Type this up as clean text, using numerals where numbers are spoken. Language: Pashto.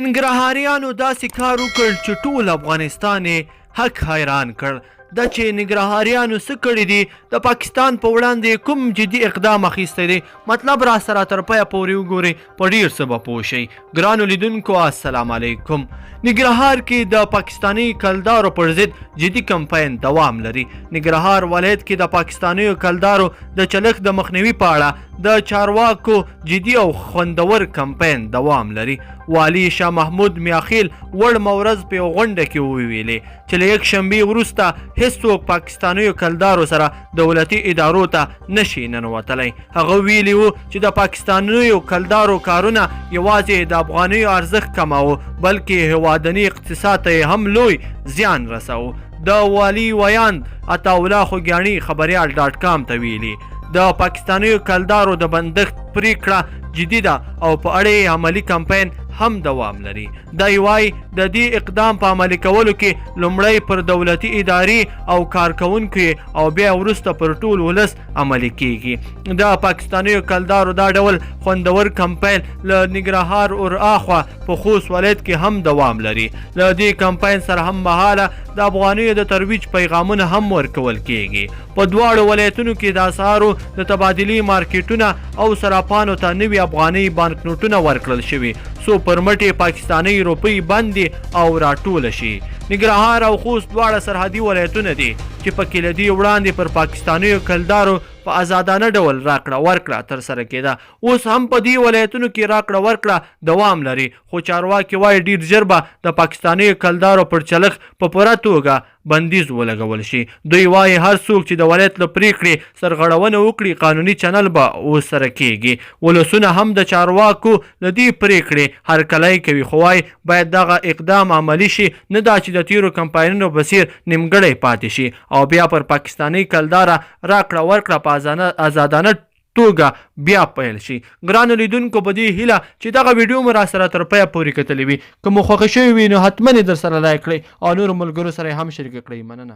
ننګرهاریانو داسې کار وکړ چې ټول افغانستان یې حق حیران کړ. دا چې ننګرهاریانو څه کړي دي، د پاکستان په وړاندې کوم جدي اقدام اخیستی دی، مطلب را سره تر پایه پورې وګورئ، په ډیر څه به پوه شئ. ګرانو لیدونکو السلام علیکم. ننګرهار کې د پاکستاني کلدارو پر ضد جدي کمپاین دوام لري. ننګرهار ولایت کې د پاکستانیو کلدارو د چلښت د مخنیوي په اړه د چارواکو جدي او خوندور کمپاین دوام لري. والي شاه محمود میاخیل وړمه ورځ په یوه غونډه کې وویلې چې له یکشنبې وروسته هیڅوک پاکستانیو کلدارو سره دولتي ادارو ته نشي ننوتلی. هغه ویلي وو چې د پاکستانیو کلدارو کارونه یوازې د افغانیو ارزښت کماوه، بلکې هېوادني اقتصاد ته یې هم لوی زیان رساوه. د والي ویاند عطاالله خوږیاڼي خبریال ډاټ کام ته ویلي، د پاکستانیو کلدارو د بندښت پریکړه جدي ده او په اړه یې عملي کمپاین هم دوام لري. دی وايي، د دې اقدام په عملي کولو کې لومړی پر دولتي ادارې او کارکوونکو او بیا وروسته پر ټول ولس عملي کیږي. د پاکستانیو کلدارو دا ډول خوندور کمپاین له ننګرهار ور اخوا په خوست ولایت کې هم دوام لري. له دې کمپاین سره هم مهاله د افغانیو د ترویج پیغامونه هم ورکول کیږي. په دواړو ولایتونو کې د اسعارو د تبادلې مارکیټونه او صرافانو ته نوي افغانۍ بانکنوټونه ورکړل شوي، څو پر مټ یې پاکستانۍ روپۍ بندې او راټوله شي. ننګرهار او خوست دواړه سرحدي ولایتونه دي چې پکې له دې وړاندې پر پاکستانیو کلدارو په ازادانه ډول راکړه ورکړه ترسره کېده. اوس هم په دې ولایتونو کې راکړه ورکړه دوام لري، خو چارواکي وايي ډېر ژر به د پاکستانیو کلدارو پر چلښت په پوره توګه بندیز ولګول شي. دوی وايي، هر څوک چې د ولایت له پرېکړې سرغړونه وکړي، قانوني چنل به ورسره کېږي. ولسونه هم د چارواکو له دې پرېکړې هرکلی کوي، خو وايي، باید دغه اقدام عملي شي، نه دا چې د تېرو کمپاینونو په څېر نیمګړی پاتې شي او بیا پر پاکستانۍ کلداره راکړه ورکړه په ازادانه توګه بیا پیل شي. ګرانو لیدونکو په دې هیله چې دغه ویډیو مو راسره تر پایه پورې کتلې وي. که مو خوښه شوې وي نو حتما یې درسره لایک کړئ او نورو ملګرو سره یې هم شریکه کړئ. مننه.